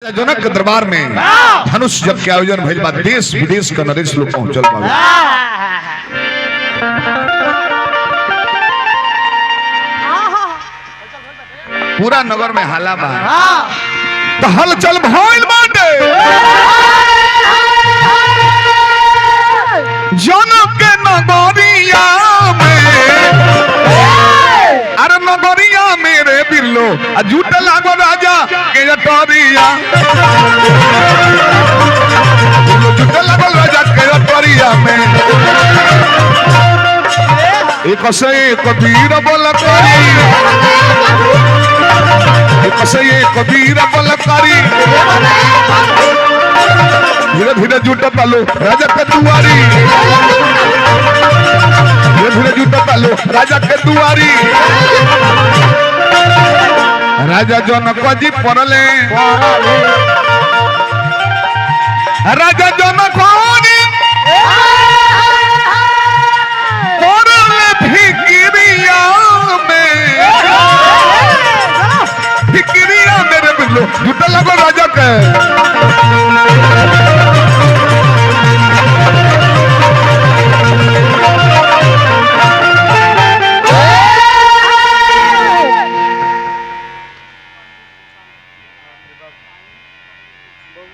जनक के दरबार में धनुष जग के आयोजन भइल बा। देश विदेश के नरेश लोग पहुंचल बा। पूरा नगर में हाला बा, तो हलचल भइल बाटे। जनक के नगरिया में, अरे नगरिया मेरे बिरलो आ झूठ लागो राजा के जटरिया, झूठ लागो राजा के जटरिया में। एक से एक वीर बल करी, एक से एक वीर बल करी, धीरे धीरे जुट पालो राजा के दुआरी, धीरे धीरे जुट पालो राजा के दुआरी। राजा जनक जी पड़ले, राजा जनक जी पड़ले फिक्रिया में, फिक्रिया मेरे बिल्लो जुट लगो राजा के।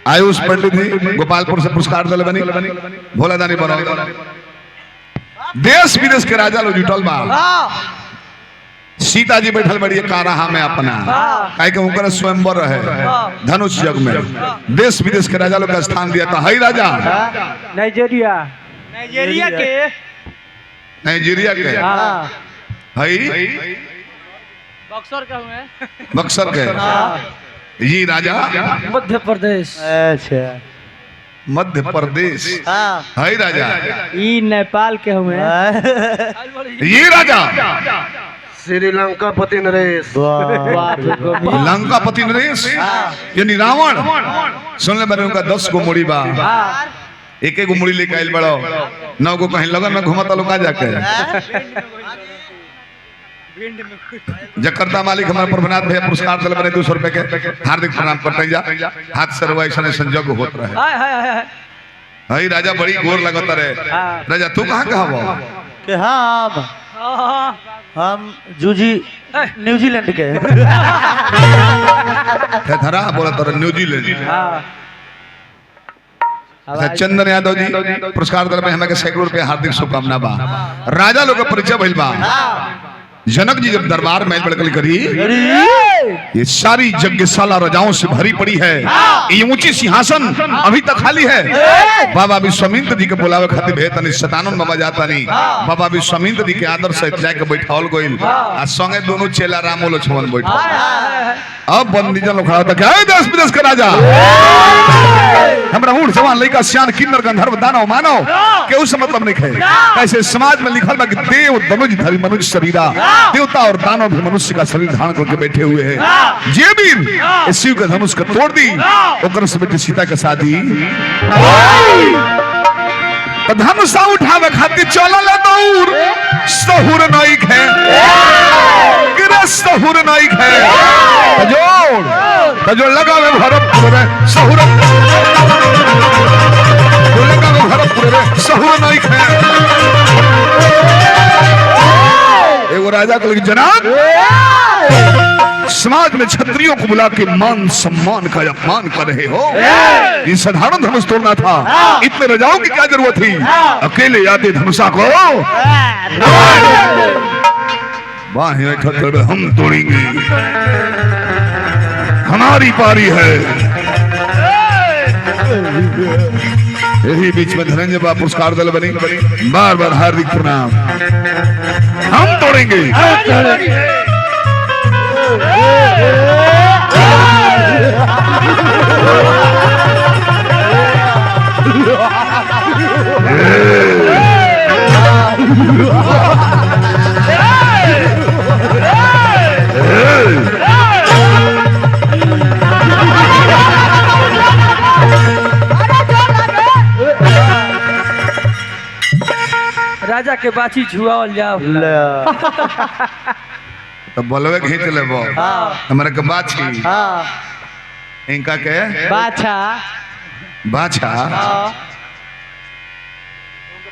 आयुष पंडित जी गोपालपुर से पुरस्कार दिले बनी, भोला दानी बनो। देश विदेश के राजा लोग जुटल बा। सीता जी बैठल बड़ी काराहा में अपना, काहे कि उनकर स्वयंवर रहे धनुष जग में। देश विदेश के राजा लोग का स्थान दिया था। हई राजा नाइजीरिया, नाइजीरिया के, नाइजीरिया के, हई बक्सर के हुए, बक्सर के ये राजा, मध्य प्रदेश, अच्छा मध्य प्रदेश, हई राजा ई नेपाल के हुए, ये राजा श्रीलंका पति नरेश, लंका पति नरेश यानी रावण। सुन ले मैंने उनका 10 गो मुड़ी बा, एक एक मुड़ी लेके आइल बड़ो, 9 गो कहीं लगन में घुमता लोग जाके। जकर्ता मालिक हमारे प्रभुनाथ भैया पुरस्कार दिले बने 200 रुपए के, हार्दिक प्रणाम करते जा। हाथ से रुआ ऐसा संजोग होत रहे। हई राजा बड़ी गोर लगत रहे। राजा तू कहाँ के हवो? के हम जूजी न्यूजीलैंड के। थरा बोला तर न्यूजीलैंड। अच्छा चंदन यादव जी पुरस्कार दिले हमें के सैकड़ों रुपए, हार्दिक शुभकामना बा। राजा लोग के परिचय भइल बा। जनक जी जब दरबार में बड़कल करी, ये सारी यज्ञशाला राजाओं से भरी पड़ी है, ये ऊंची सिंहासन अभी तक खाली है। बाबा विश्वामित्र जी के बुलावे खातिर भेजतनी, शतानंद बाबा जाता नहीं। बाबा विश्वामित्र जी के आदर से जाके बैठावल गइल, आ संगे दोनों चेला राम और लक्ष्मण बैठल। अब बंदीजन लोग खड़ा होता क्या देश विदेश के राजा, हमरा ऊंट जवान लइका सियान किन्नर गंधर्व दानव मानव केहू से मतलब नहीं है। ऐसे समाज में लिखल बा कि देव दनुज धरि मनुष्य शरीरा, देवता और दानव भी मनुष्य का शरीर धारण करके बैठे हुए हैं। जे वीर इस शिव के धनुष को तोड़ दी, ओकर से बेटी सीता के शादी। तो धनुषा उठावे खातिर चलल दौड़, सहुर नहीं है, सहुर नहीं है, तजोड़ तजोड़ लगावे भरतपुर रे सहुर, लगावे भरतपुर रे सहुर नहीं है। एगो राजा को जनाब, समाज में क्षत्रियों को बुला के मान सम्मान का अपमान कर रहे हो। ये साधारण धनुष तोड़ना था, इतने राजाओं की क्या जरूरत थी? अकेले आते धनुषा को बाहें हम तोड़ेंगे, हमारी पारी है। यही बीच में धनंजय बाबा पुरस्कार दल बनी, बार बार हार्दिक प्रणाम। हम तोड़ेंगे। राजा के बाची झुआवल जाओ। तो बलवे खींच लेबो हमरा के बाछी। इनका के बाछा। बाछा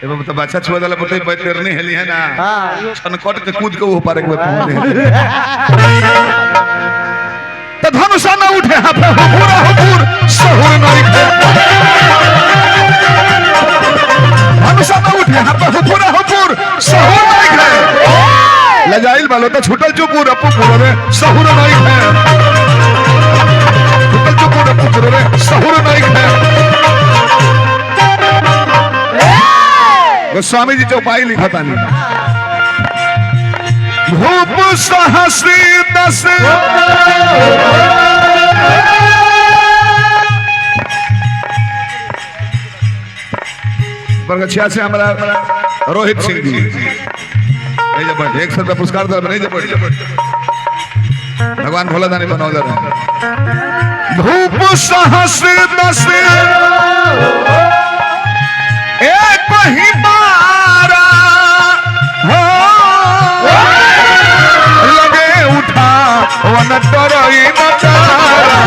एवं तो बाछा छुआ दला पते पैतरनी हेली है ना। हाँ। छनकट के कूद के वो पार एक बार पहुंच गए। तो धनुषा न उठे हाथ हुपुरा हुपुर सहुर नहीं थे। धनुषा न उठे हाथ हुपुरा हुपुर सहुर नहीं थे। लजाइल बालो तो छुटल चुपुर अपुपुर रे सहुर नहीं थे। छुटल चुपुर अपुपुर रे सहुर नहीं थे। गोस्वामी जी चौपाई लिखा था नहीं। भूप सहसी दस बरगछिया से हमारा रोहित सिंह जी नहीं जब 100 रुपया पुरस्कार दर नहीं जब भगवान भोला दानी बनौले रहे। भूप सहस दस एक ही बारा हो लगे उठा वन तरई नचारा।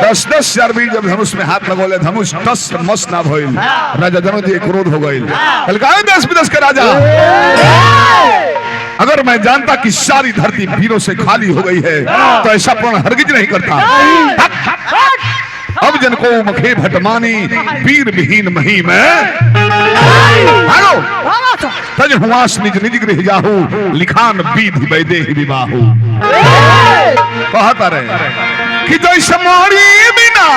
दस दस चार वीर जब धनुष में हाथ लगोले धनुष दस मस ना भइल। राजा जनक जी क्रोध हो गइल। कहलका देश विदेश के राजा, अगर मैं जानता कि सारी धरती वीरों से खाली हो गई है तो ऐसा प्रण हरगिज नहीं करता। अब जन को मखे भटमानी वीर विहीन मही में भागो तज हुआस निज निज गृह जाहू लिखान विधि वैदेही विवाहू। कहता रहे कि जैसे मोरी बिना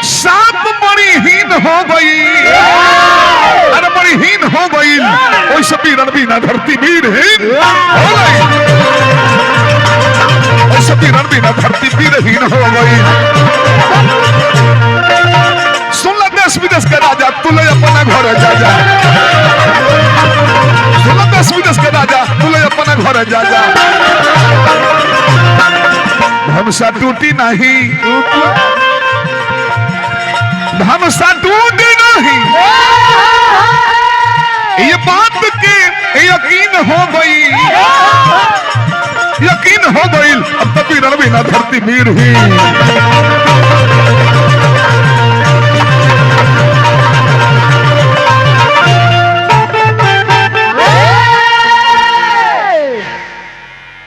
साप बड़ी हीन हो गई, अरे बड़ी हीन हो गई, ओइसे वीरन बिना धरती वीरहीन हो गई, ओइसे वीरन बिना धरती वीरहीन हो गई। सुन ल देश विदेश के राजा तू ले अपना घर जा जा। सुन ल देश विदेश के राजा तू ले अपना घर जा जा। धनुषा टूटी नहीं, धनुषा टूटी नहीं, ये बात के यकीन हो गई, यकीन हो गई। अब तक वीरन बिना धरती वीर ही।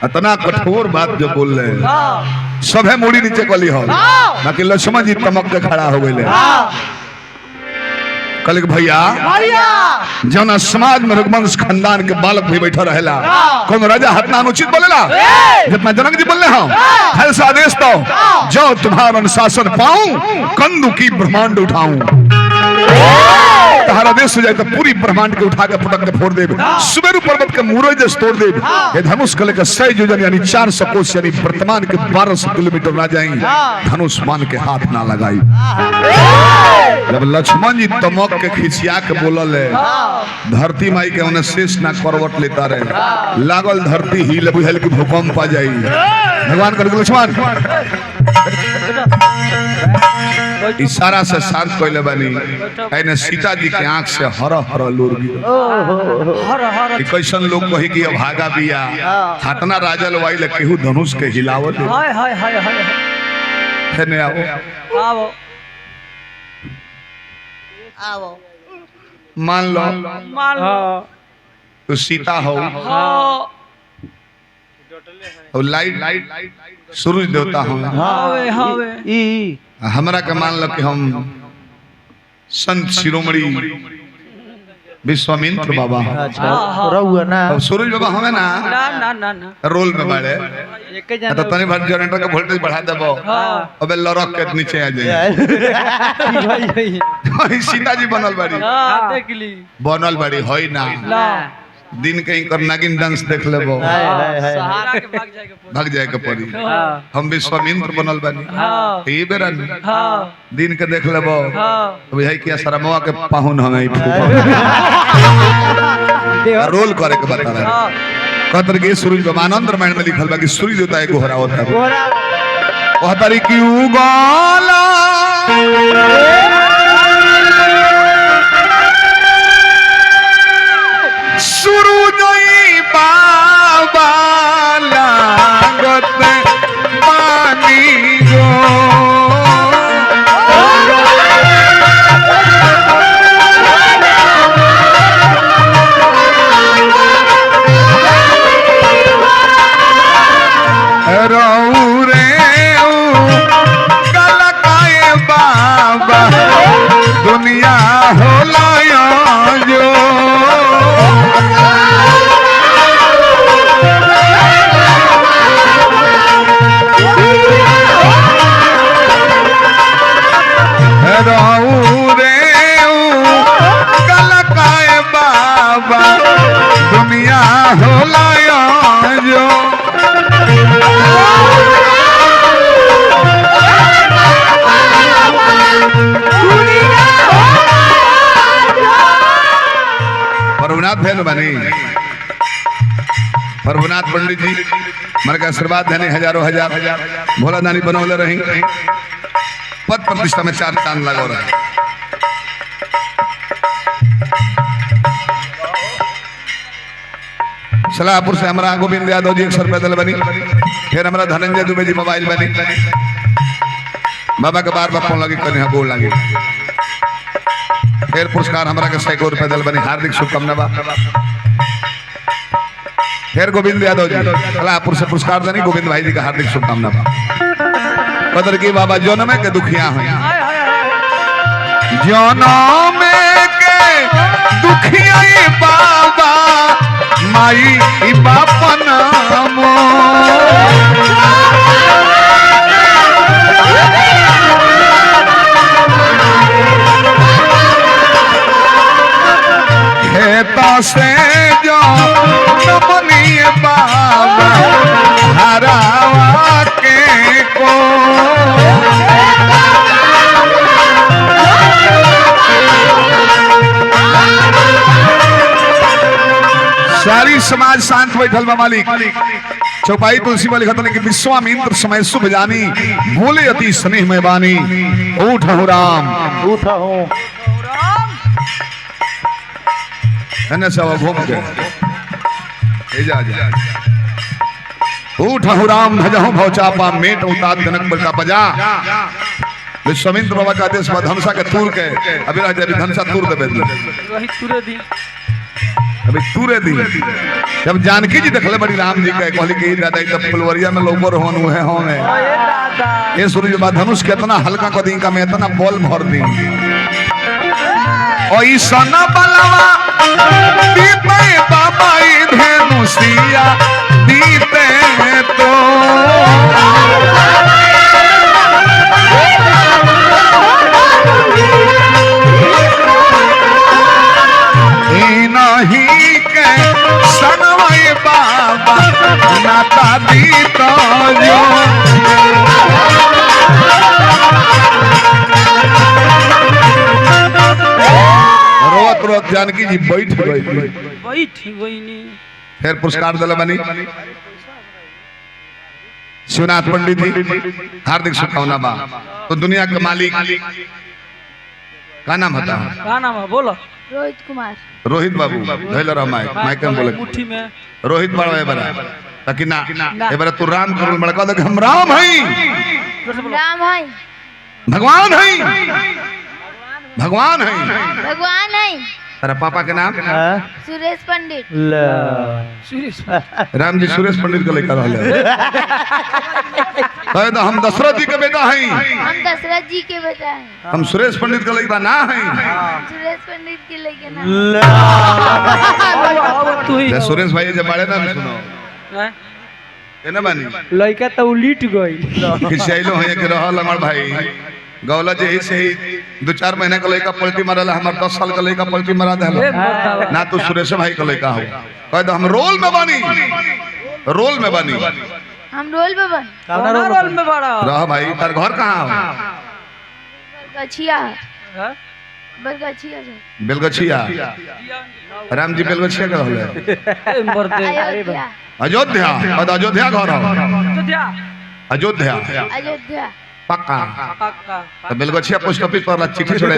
इतना कठोर बात जो बोल रहे हैं सभे मुड़ी नीचे कली हो, बाकी लक्ष्मण जी तमक के खड़ा हो गए। कल भैया जना समाज में रघुवंश खानदान के बालक भी बैठा रहेला कौन राजा हतना अनुचित बोलेला जितना जनक जी बोलने हम खालसा आदेश दो जो तुम्हारा अनुशासन पाऊं कंदु की ब्रह्मांड उठाऊं। तहारा देश हो जाए तो पूरी ब्रह्मांड के उठा के पटक के फोड़ दे, सुमेरु पर्वत के मूरज जस तोड़ दे। ये धनुष के लेकर 100 योजन यानी 400 कोस यानी वर्तमान के 1200 किलोमीटर ना जाए, धनुष मान के हाथ ना लगाई। जब लक्ष्मण जी तमक के खिसिया के बोलल है धरती माई के उन्हें शेष ना करवट लेता रहे, लागल धरती ही बुझल की भूकंप आ जाई। भगवान कर लक्ष्मण इशारा से शांत कैले बानी, एने सीता जी के आंख से हर हर लोर गिर। कैसन लोग कही कि अभागा बिया हाथना राजा लवाई ले केहू धनुष के हिलावत। हाय हाय हाय हाय हेने आओ आओ आओ मान लो मान लो तो सीता हो और लाइट सूरज देवता हो। हावे हावे हमरा के मान लो कि हम संत शिरोमणि विश्वामित्र बाबा। अच्छा रहुआ ना अब सूरज बाबा हमें ना ना ना ना ना रोल में बाड़े एक जना तो तनी भर जनरेटर का वोल्टेज बढ़ा देबो अबे लरक के नीचे आ जाए। सीता जी बनल बाड़ी, हां देख ली बनल बाड़ी होई ना ना दिन के इनकर नागिन डांस देख लेबो सहारा के भाग जाए के पड़ी। भाग जाए के पड़ी। हम विश्वामित्र बनल बानी ई बेरा हां दिन के देख लेबो हां बुझाई कि शरमवा के पाहुन हमें रोल करे के बता रहे। कहतर के सूरज आनंद रामायण में लिखल बा कि सूर्य देवता एक गोहरा होता है। कहतरी कि उगला बाबा दुनिया होला जो। प्रभुनाथ भेल बनी, प्रभुनाथ पंडित जी मन के आशीर्वाद देने हजारों हजार भोला दानी बनौले रही, पद प्रतिष्ठा में चार चांद लगो रहे। सलाहपुर से हमारा गोविंद यादव जी 100 रुपया दिल बनी, फिर हमारा धनंजय दुबे जी मोबाइल बनी। बाबा के बार बार फोन लगी कन्या गोल लगी। फिर पुरस्कार हमारा के सैकड़ों रुपया दिल बनी, हार्दिक शुभकामना बा। फिर गोविंद यादव जी सलाहपुर से पुरस्कार देनी, गोविंद भाई जी का हार्दिक शुभकामना बा। बदर की बाबा जन्म के दुखिया हुई, जन्म के दुखिया बाबा माई बाप नाम। खेता से जो नमनी बाबा हरावा के को। सारी समाज शांत बैठल बा मालिक। चौपाई तुलसी में लिखत कि विश्वामित्र समय शुभ जानी, बोले अति स्नेह में बानी। उठ हो राम, उठ हो धन्य सब घूम के ए जा जा। उठ हो राम भजहु भवचापा, मेट उतार जनक बलता बजा। विश्वामित्र बाबा का आदेश बा धनुषा के तूर के अभी रह जाए, धनुषा तूर देबे, वही तुरे दी अभी तूरे दी। जब जानकी जी देखले बड़ी राम जी के कहली कि दादा ई त फुलवरिया में लोगर होन उहे होवे। ओए दादा ये सूरज बा धनुष केतना हल्का क दी का में इतना बॉल भर दी। ओ ई सना बलवा दीपे बाबा ई धनुषिया दीपे तो। नहीं के सनवई बाबा नाता दी तो जो। रोत रोत जानकी जी बैठ गई, बैठ गई। फिर पुरस्कार दिल बनी शिवनाथ पंडित जी, हार्दिक शुभकामना बा। तो दुनिया के मालिक का नाम होता है? का नाम है बोलो? रोहित कुमार। रोहित बाबू धैल रह माइक, माइक में बोले मुट्ठी में रोहित बड़ा ए बड़ा ताकि ना ए बड़ा तू राम करुण बड़ा कह दे हम राम हई, राम हई, भगवान हई, भगवान हई, भगवान हई। तेरा पापा के नाम? सुरेश पंडित। सुरेश राम जी सुरेश पंडित के लेकर रहले। कहे तो हम दशरथ जी के बेटा हई, हम दशरथ जी के बेटा हैं, हम सुरेश पंडित के लड़का ना हई। सुरेश पंडित के लड़के ना। तू ही सुरेश भाई जब बाड़े ना सुनो एना बानी लड़का तो उलीट गई खिसियाइलो है के रहल हमर भाई गौला जे ही से ही 2-4 महीना के लड़का पलटी मारला, हमर 10 साल के लड़का पलटी मारा देला ना। तू सुरेश भाई के लड़का हो। कहे तो हम रोल में बानी, रोल में बानी, हम रोल में बन। कौना रोल में बड़ा रह भाई। तार घर कहाँ हो? बरगछिया। बरगछिया। बेलगछिया। राम जी बेलगछिया के रहले। अयोध्या। अयोध्या। अयोध्या घर हो? अयोध्या। अयोध्या पक्का? पक्का। तो बेलगछिया पोस्ट ऑफिस पर चिट्ठी छोड़े।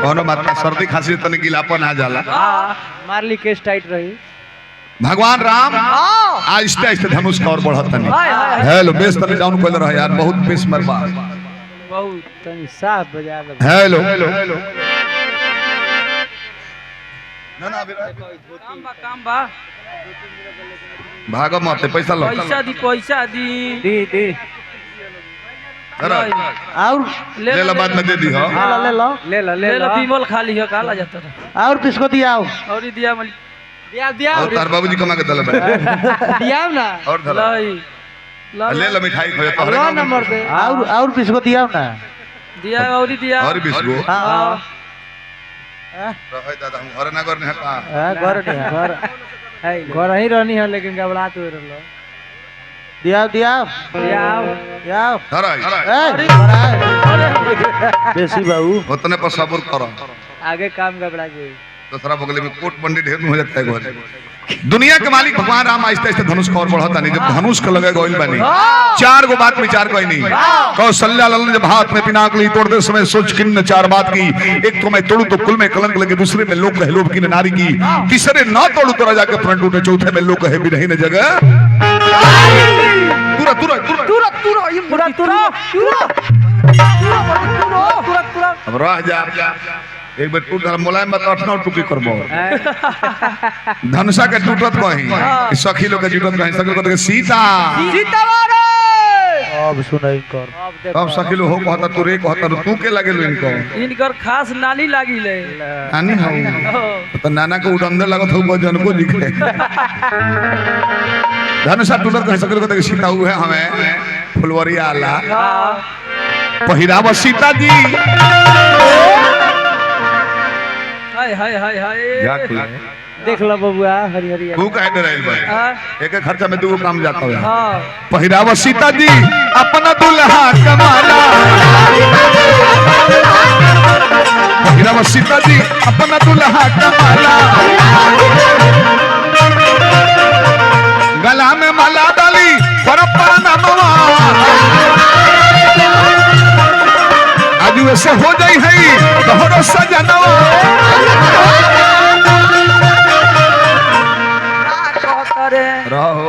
कोनो बात ना, सर्दी खांसी तनी गिलापन आ जाला। मारली केस टाइट रही। भगवान राम आहिस्ते आहिस्ते धनुष का और बढ़त तनी। हेलो बेस तनी डाउन कोइल रह यार, बहुत बेस मरबा बहुत तनी साफ बजा दे। हेलो ना ना काम बा, काम बा, भागो मत, पैसा लो, पैसा दी, पैसा दी दी दी और ले लो, बाद में दे दी हो। ले लो ले लो ले लो, बीमल खाली हो काला जाता रहा। और किसको दिया? और ही दिया मल दिया दिया और तार बाबूजी कमा के दले दिया ना। और धरा ले लो मिठाई खोए तोहरे लो नंबर दे। और किसको दिया ना? दिया और ही दिया और 20 गो। हां रहे दादा हम घर ना करने का। हां घर नहीं, घर है, घर ही रहनी है, लेकिन घबरा तो रहलो। दिया दिया दिया दिया धराई बेसी बाबू उतने पर सब्र करो, आगे काम घबरा जाए। दूसरा बगल में कोट बंडी ढेर हो जाता है घर। दुनिया के मालिक भगवान राम आहिस्ते आहिस्ते धनुष को और बढ़ता नहीं। जब धनुष को लगे गोइल बनी चार गो बात विचार कोई नहीं। कौशल्या ललन जब हाथ में पिनाक ली तोड़ते समय सोच किन्न चार बात की। एक तो मैं तोड़ू तो कुल में कलंक लगे, दूसरे में लोग कहे लोभ की नारी की, तीसरे ना तोड़ू तो राजा के प्रण टूटे, चौथे में लोग कहे भी नहीं न जगह। तुरा तुरा तुरा तुरा तुरा ये तुरा तुरा तुरा तुरा तुरा। अब रह जा एक बेर टूट मुलायम बात 8-9 टुकी करबो। धनुषा के टूटत कहीं सखी लोग के जुटत कहीं, सखी लोग के सीता सीता वारे अब सुनाई कर। अब सखी लोग हो कहता तू रे कहता तू के लगे लो इनको, इनकर खास नानी लागी ले। नानी हो तो नाना को उडंदर लागत हो जनको दिखे। धनुषा टूटत कहीं सखी लोग के सीता हुए हमें फुलवरिया आला पहिराव सीता जी। हाय हाय हाय हाय देख लो बबुआ हरी हरी तू काहे डराइल भाई, एक एक खर्चा में दू काम जाता है। हां पहिरावा सीता जी अपना दुल्हा कमाला, पहिरावा सीता जी अपना दुल्हा कमाला, गला में माला डाली पर पर नमवा, आज वैसे हो जाई है तोहरो सजनवा। रहो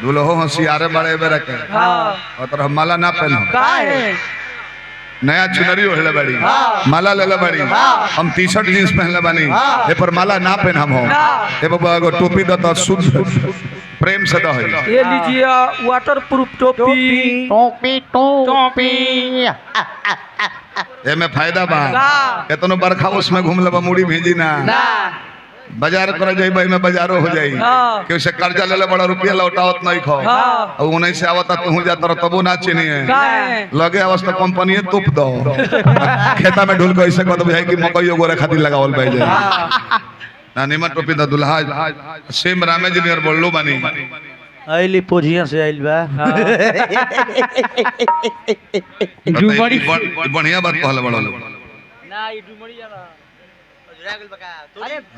दुल्हो होशियारे बड़े बेरा के। हां और माला ना पहनो काहे, नया चुनरी ओढ़ले बड़ी, माला लेले बड़ी, हम टी शर्ट जींस पहनले बानी, ए पर माला ना पहन हम हो। ए बाबा एगो टोपी द त शुद्ध प्रेम से द है। ये लीजिए वाटर प्रूफ टोपी टोपी टोपी। एमे फायदा बा, केतनो बरखा उसमें घूम लेबा मुड़ी भेजी ना, बाजार कर जाई में बाजारो हो जाई। केहू से कर्जा लेले बड़ा रुपया लौटावत नहीं खो, और उन्हीं से आवता तू जात रह तबो ना चिनी है, लगे आवस तो कंपनी तुप दो खेता में ढुल के ऐसे कह दो बुझाई कि मकई गोरे खातिर लगावल बाई जाए ना। निमन टोपी द दुल्हा सेम रामे जी नियर बोललो बानी आइली पोझिया से आइल बा। डुमरी बढ़िया बात कहले बड़ा लोग ना ई डुमरी जाला।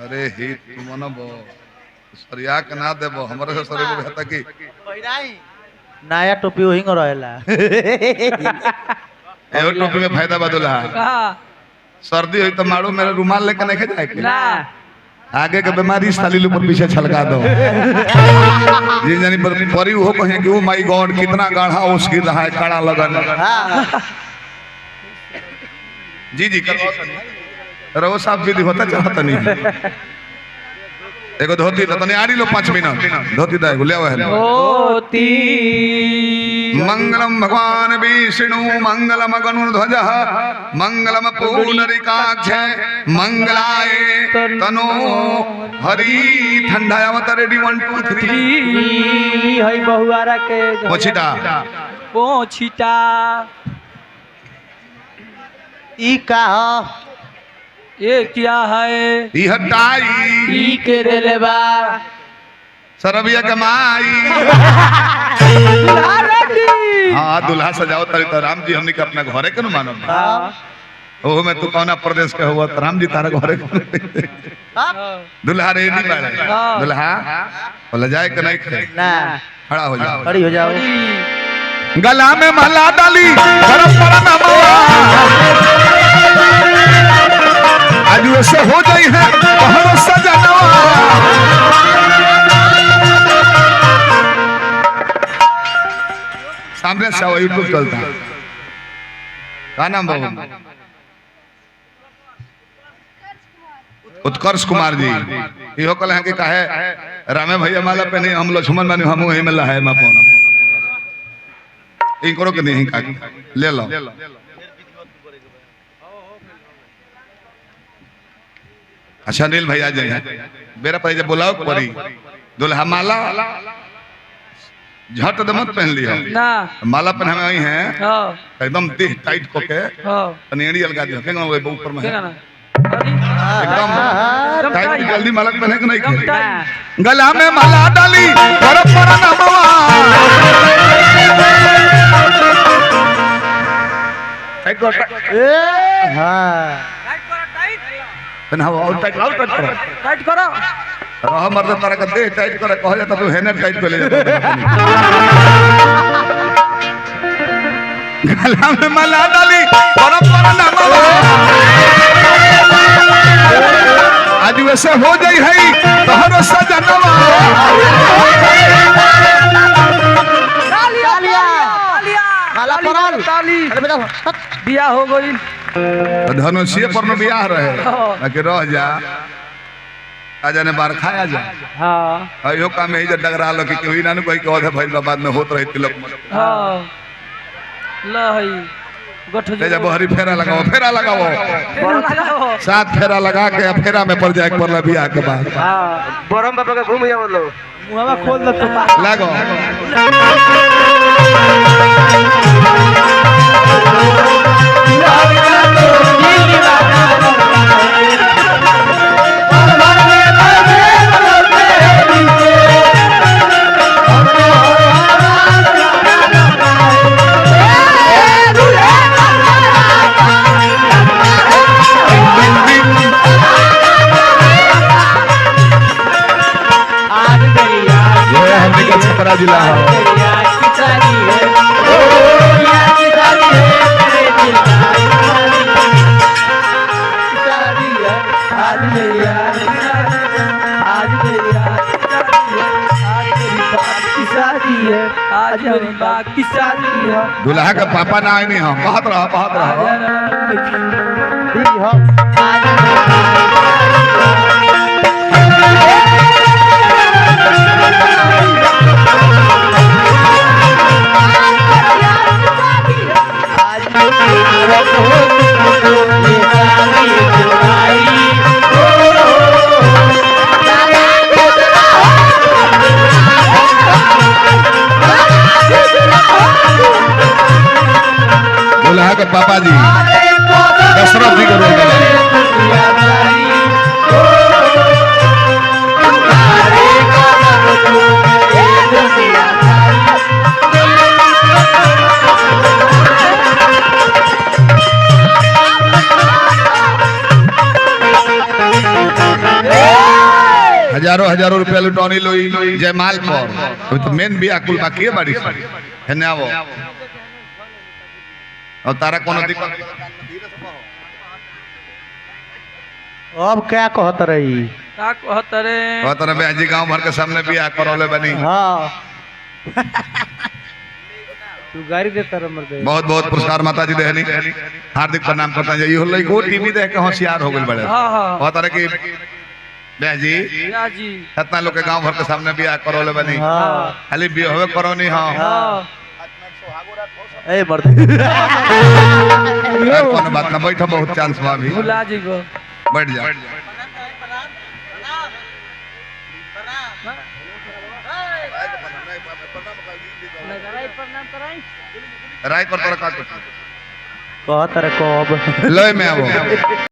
अरे ही तुम न बो सरिया के ना देबो हमरे से सरिया बुझाता कि नया टोपी ओहिंग रहेला। एगो टोपी में फायदा बा दुल्हा, सर्दी होई तो मारो मेरा रुमाल लेके नहीं जाए के ना, आगे के बीमारी साली ऊपर पीछे छलका दो। जी जानी पर परी हो कहे कि ओ my God कितना गाढ़ा ओस गिर रहा है, काड़ा लगन। जी जी रहो साहब विधि होता चाहता नहीं। एगो धोती द तनी आरी लो 5 मिनट धोती द एगो ले आवे। धोती मंगलम भगवान विष्णु मंगलम गरुड़ध्वज मंगलम पुंडरीकाक्ष मंगलाय तनो हरि। ठंडा आवत रेडी 1 2 3 हई बहुआरा के पोछिटा पोछिटा ई का ह, ये क्या है, ई हटाई ई के देले बा सरबिया कमाई। हाँ दुल्हा सजाओ तारी तो राम जी हमनी के अपना घरे के न मानब। ओहो में तू कौना प्रदेश के हुआ राम जी तारा घरे के। दुल्हा रेडी बाड़े, दुल्हा बोला जाए के नहीं खे ना खड़ा हो जाओ, खड़ी हो जाओ। गला में माला डाली परंपरा नमवा, आज वैसे हो जाई है तोहरो सजनवा। सामने से आओ, यूट्यूब चलता। का नाम बाबू? उत्कर्ष कुमार जी। इहो कहले हैं कि काहे रामे भैया माला पहने हम लक्ष्मण मानी हम वही में लहाए में अपन इनकरो के नहीं का ले लो। अच्छा अनिल भैया जाइए मेरा पहले जब बुलाओ परी दुल्हा माला झट दे मत पहन लिया ना माला पहने में आई हैं हाँ एकदम देह टाइट होके हाँ तनी एड़ी अलगा दियो केंगा ऊपर में केंगा ना? एकदम टाइट जल्दी माला पहने के नहीं एकदम खे टाइट। गला में माला डाली पर पर नमवा टाइट करो, टाइट। ए हाँ पहनाओ और टाइट और टाइट करो। टाइट करो। रह मर्द तारा का देह टाइट करे कह जाता तू हेने टाइट कर ले जाता। गला में माला डाली पर पर नमवा आज वैसे हो जाई है तोहरो सजनवा। तालिया माला पड़ल। ताली। अरे बेटा बियाह हो गई। धनुषिए पर न बियाह रहे बाकी रह जा राजा ने बार खाया जा। हाँ अयो काम यही जब डगरा लो कि केहू ना कोई कहत है भइल बा बाद में होत रही तिलक। हाँ लहई गठ ले जा बहरी फेरा लगाओ फेरा लगाओ फेरा लगाओ। सात फेरा लगा के आ फेरा में पड़ जाए पड़ला बियाह के बाद। हाँ बरम बाबा का घूम गया लोग। मुहवा खोल दो तो लागो ये हमने का छपरा जिला है। आज मेरी माँ की शादी है। दुल्हा के पापा ना आए नहीं हम कहत रहा कहत रहा। दुल्हा के पापा जी दशरथ जी के रोल में। हजारों हजारों रुपया लुटौनी लोई जयमाल पर। अभी तो मेन बिया कुल बाकी है बाड़ी हेने आवो और तारा कोनो दिक्कत अब क्या कहत रही का कहत रे? कहत रहे बहन जी गांव भर के सामने बियाह करौले बनी। हाँ तू गाड़ी देता रह मर्द। बहुत बहुत पुरस्कार माता जी देहनी हार्दिक प्रणाम करता जाइए हो लइको टीवी देख के होशियार हो गेल बड़े। हाँ हाँ कहत रहे कि बहन जी बियाह जी इतना लोग के गांव भर के सामने बियाह करौले बनी। हाँ खाली बियाह करौनी। हाँ हाँ ए मर्द यार कोनो बात ना बैठो बहुत चांस बा अभी भुला जेबो। बैठ जा। राय पर तोरा का कहत रहे कब लय में आवो।